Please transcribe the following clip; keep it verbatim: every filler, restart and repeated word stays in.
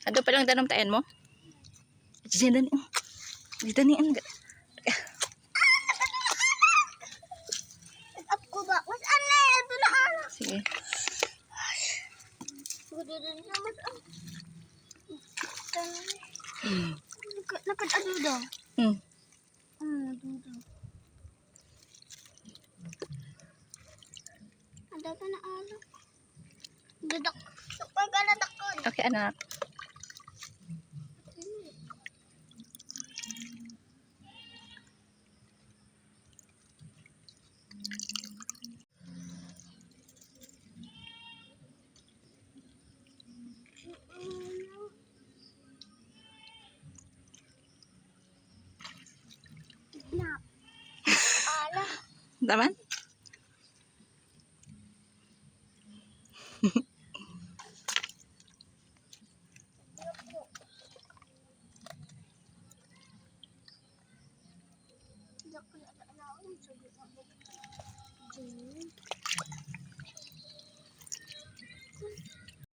Adu pa lang danum taen mo? Diyan, dani. Dito ni ang... Ako ba? Mas ano yan? Ito na, ano? Sige. Gudu na mas ano. Nakad-adu daw. Hmm. Hmm, dudu. Ada ka na, ano? Dadak. Super ka na dakon. Okay, anak. Ala. Taman?